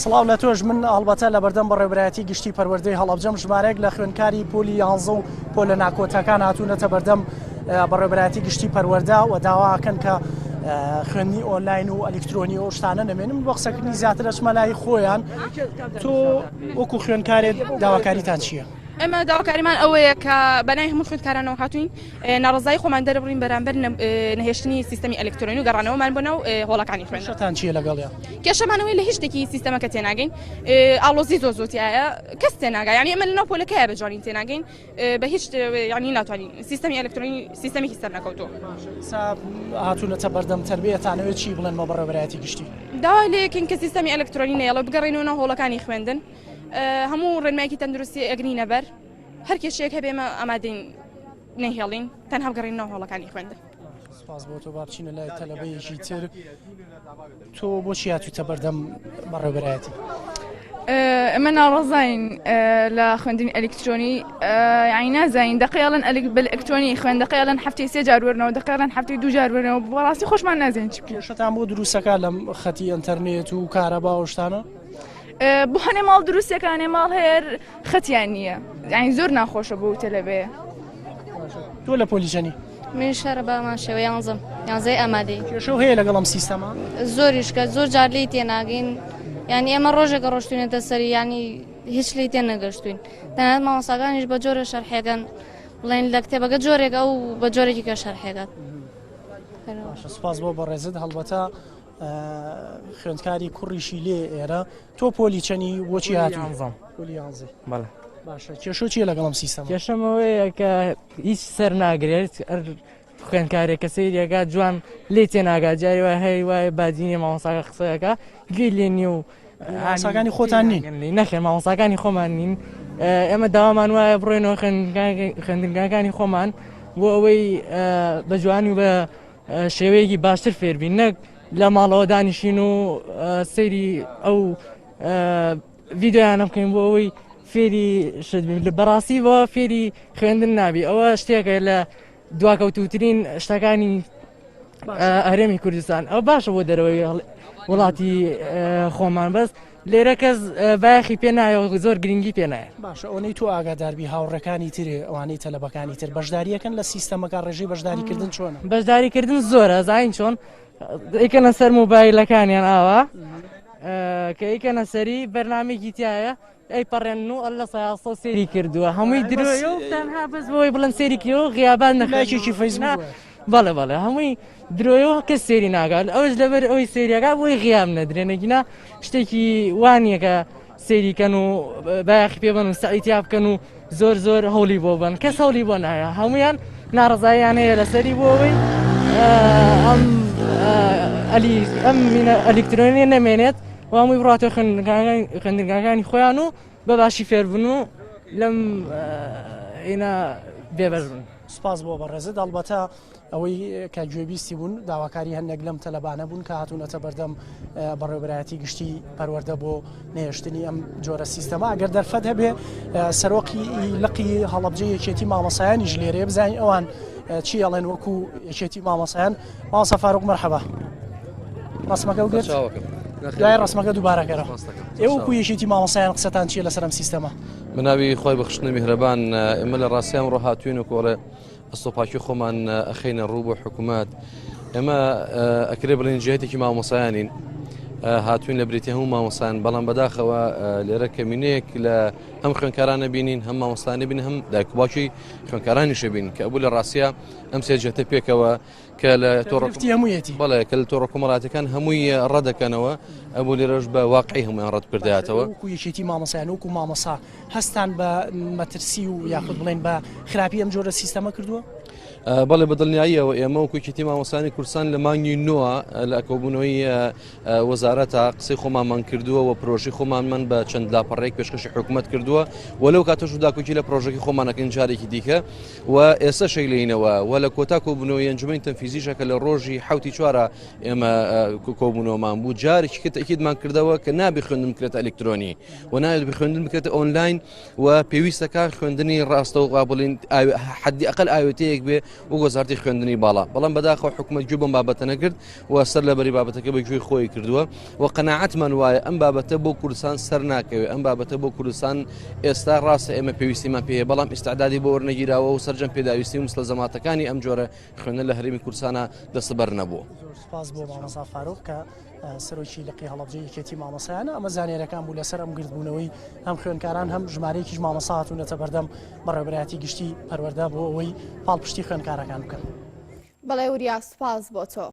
سڵاو لە تۆش من ئەڵبەتە لە بەردەم بەڕێوبەرایەتی گشتی پەروەردەی هەڵەبجەم ژمارەیەک لە خوێندکاری پۆلی یانزە و پۆلە ناکۆتاکان هاتوونەتە بەردەم بەڕێوبەرایەتی گشتی پەروەردە و داواکەن کە خوێندنی ئۆنلاین و ئەلیکترۆنی و شتانە نەمێنن بۆ قسەکردنی زیاتر ئەچمە لای خۆیان تۆ وەکو خوێندکارێک داواکاریتان چییە؟ ئێمە داواکاریمان ئەوەیە کە بەناوی هەموو خوێندکارانەوە هاتوین ناڕەزایی خۆمان دەربڕین بەرامبەر نەهێشتنی سیستەمی ئەلکترۆنی و گەڕانەوەمان بۆ ناو هۆڵەکانی خوێندن. کێشەتان چییە لەگەڵیان؟ کێشەمان ئەوەیە لە هیچ شتێکی سیستەمەکە تێناگەین، ئاڵۆزی زۆر زۆر تیایە، کەس تێناگا یانی ئێمە لەناو پۆلەکەیە بە جوانی تێناگەین بە هیچ یانی ناتوانین سیستەمی ئەلکترۆنی سیستەمێکی سەرنەکەوتووە. ئێستا هاتوونەتە بەردەم تەربیەتانەوێت چی بڵێن بە بەڕێوەبەرایەتی گشتی؟ داوا لێکەین کە سیستەمی ئەلکترۆنی نەیەڵێ بگەڕێنەوە ناو هۆڵەکانی خوێندن هەموو ڕێنمایەکی تەندروستی ئەگرینە بەر هەر کێشەیەک هەبێ ئێمە ئامادەین نەیهێڵین تەنها بگەڕێنەوە هۆڵەکانی خوێندن. سپاس بۆ تۆ با بچینە لای تەلەبەیەکی تر تۆ بۆچی هاتوویتە بەردەم بەڕێوەبەرایەتی؟ ئێمە ناڕەزاین لە خوێندنی ئەلیکترۆنی یانی نازانین دەقەیەڵن ئەلیک بەلئەکترۆنی خوێن دەقەیەڵن هەفتەی سێ جار وەرنەوە دەقەیەڵن هەفتەی دوو جار وەرنەوە بەڕاستی خۆشمان نازانین چی بکەین. کێشەتان بۆ دروستەکە لەم خەتی ئەنتەرنێت و کارەبا و شتانە؟ بۆ هەنێ ماڵ دروستەکە هەنێ ماڵ هەیە خەتیان نییە یانی زۆر ناخۆشە بۆ تەلەبەیە. تۆ لە پۆلی چەنی؟ من شارە بامان شێوە یانزەم یانزەی ئامادەی. کێشەو هەیە لەگەڵ ئەم سیستەمە؟ زۆریش کە زۆر جار لێی تێناگەین یانی ئێمە ڕۆژێکە ڕۆشتوینەتە سەری یانی هیچ لێی تێ نەگەشتوین تەنانەت مامۆستاکانیش بە جۆرە شەرحەکەن بڵێن لە کتێبەکە جۆرێک ئەو بە جۆرێکی کە شەرحەکات. باشە سوپاس بۆ بەڕێزت هەڵبەتە خوێندکاری کوڕیشی لێ ئێرە تۆ پۆلی چەنی بۆچی هاتووی؟ پۆلی یانزەی. بەڵێ. باشە کێشە چییە لەگەڵم سیستەم؟ کێشەمەوەیە کە هیچ سەر ناگرێت ئەر خوێندکارێک کە سەیریەکە جوان لێ تێناگا جاری وای هەیە وایە بادینی مامۆساکە قسەیەکە گوێی لێ نییە و مامۆستاکانی خۆتان نین؟ نەخێر مامۆستاکانی خۆمان نین ئێمە داوامان وایە بڕۆینەوە خوێندنگاکانی خۆمان بۆ ئەوەی بە جوانی و بە شێوەیەکی باشتر فێربین نەک لە ماڵەوە دانیشین و سەیری ئەو ڤیددیویانە بکەین بۆ ئەوەی فێری شت بین لە بەڕاستی بۆ فێری خوێندن نابی ئەوە شتێکە لە دواکەوتوترین شتەکانی هەرێمی کوردستان ئەو باشە بۆ دەرەوەی وڵاتی خۆمان بەس لێرە کەس بایەخی پێ نایەوە زۆر گرنگی پێ نایە. باشە ئەوەنەی تۆ ئاگاداربی هاوڕێکانی تر ئەوانەی تەلەبەکانی تر بەشداریەکەن لە سیستەمەکە ڕێژەی بەشداریکردن چۆنە؟ بەشداریکردن زۆرە زین چۆن ئەیکەنە سەر مۆبایلەکانیان ئاوا کە ئەیکەنە سەری بەرنمێکی تایە ئەی پەڕێن و ئەللە سەیاسە سێری کردووە هەمووی درۆیە و تەنها بەس بۆی بڵێن سێری کردووە غیابان نەخێکی فەیسبوک بەڵێ بەڵێ هەمووی درۆیە و کەس سێری ناکات ئەوش لەبەر ئەوی سێریەکە بۆی غیاب نەدرێنێکینا شتێکی وانە کە سێری کەن و بایەخی پێ بن و سەعی تیا بکەن و زۆر زۆر هەوڵی بۆ بن کەس هەوڵی بۆ نایە هەمویان ناڕزاییان هەیە لەسەری بۆ ئەوەی ئەم ئەلی ئەم ئەلیکترۆنیە نەمێنێت و هەمووی بڕاتە خوێندنگاکانی خۆیان و بە باشی فێربن و لەم ئینا بێبەش بن. سوپاس بۆ بەڕێزت ئەڵبەتە ئەوەی کە گوێبیستی بوون داواکاری هەندێک لەم تەلەبانە بوون کە هاتوونەتە بەردەم بەڕێوبەرایەتی گشتی پەروەردە بۆ نەهێشتنی ئەم جۆرە سیستەمە ئەگەر دەرفەت هەبێ سەرۆکی لقی هەڵەبجە یەکێتی مامۆسایانیش لێرەیە بزانین ئەوان چی ئەڵێن وەکو یەکێتی مامۆسایان مامۆستا فاروق مەرحەبا ڕسمەکە و گرت دوای ڕسمەکە دووبارەکەرە ئێوە وەکو یەکێتی مامۆسایان قسەتان چییە لەسەر ئەم سیستەمە؟ بەناوی خوای بەخشندە میهرەبان ئێمە لە ڕاستیا ئەمڕۆ هاتوین و کۆڵێ ئەستۆپاکی خۆمان ئەخەینە ڕوو بۆ حکوومەت ئێمە ئەکرێ بڵێن جهتێکی مامۆسایانین هاتوین لە بریتی هەموو مامۆسان بەڵام بەداخەوە لێرە کەمینەیەک لە هەم خوێنکارانە بینین هەم مامۆستانی بین هەم دایک و باوکی خوێنکارانیشە بین کە ئەبوو لە ڕاستە ئەم سێجێتە پێکەوە کە لە تۆڕفتی هەموویەتی بەڵێ کە لە تۆڕە کۆمەڵاتەکان هەمووی ڕەدەکەنەوە ئەبوو لێرەش بە واقعی هەمویان ڕەت کردایەتەوە وەکو یەکێتی مامۆسایان وەکو مامۆسا هەستان بە مەترسی و یاخود بڵێن بە خراپی ئەم جۆرە سیستەمە کردووە؟ بەڵێ بە دڵنیاییەوە ئێمە وەکو یەکێتی مامۆستایانی کوردستان لە مانگی نۆ لە کۆبوونەوەی وەزارەتە قسەی خۆمانمان کردووە و پرۆژەی خۆمانمان بە چەند لاپەڕەیەک پێشکەشی حکوومەت کردووە و لەو کاتەش و داکۆکی لە پرۆژەکەی خۆمانەکەین جارێکی دیکە و ئێستا شەیلینەوە و لە کۆتا کۆبوونەوەی ئەنجومەنی تەنفیزیشە کە لە ڕۆژی حوتی چوارە ئێمە کۆبوونەوەمان بوو جارێکی کە تەکیدمان کردەوە کە نابێ خوێندن بکرێتە ئەلکترۆنی و نابێت بخوێندن بکرێتە ئۆنلاین و پێویستەکە خوێندنی ڕاستە و بڵین حەدی ئەقل ئاوێتەیەک. وەزارەتێک بێ وەک وەزارەتی خوێندنی باڵا، بەڵام بەداخەوە حکومەت گوێ بەم بابەتە نەگرت و سەر لەبەری بابەتەکە بە گوێی خۆی کردووە و قەناعەتمان وایە ئەم بابەتە بۆ کوردستان سەر ناکەوێ، ئەم بابەتە بۆ کوردستان ئێستا ڕاستە ئێمە پێویستیمان پێیە بەڵام ئیستعدادی بۆ وەرنەگیراوە و سەرجەم پێداویستی و مستەلزەماتەکانی ئەم جۆرە خوێندنە لە هەرێمی کوردستانا دەستەبەر نەبووە. زۆر سوپاس بۆ مامۆستا فاروق کە سەرۆکی لقی هەڵەبجەی یەکێتی مامۆستایانە. ئەمە زانیاریەکان بوو لەسەر ئەم گردبوونەوەی هەم خوێندکاران هەم ژمارەیەکیش مامۆستا هاتوونەتە بەردەم بەڕێوەبەرایەتی گشتی پەروەردە بۆ ئەوەی پاڵپشتی خوێندکارەکان بکەن. بەڵێ وریا سوپاس بۆ تۆ.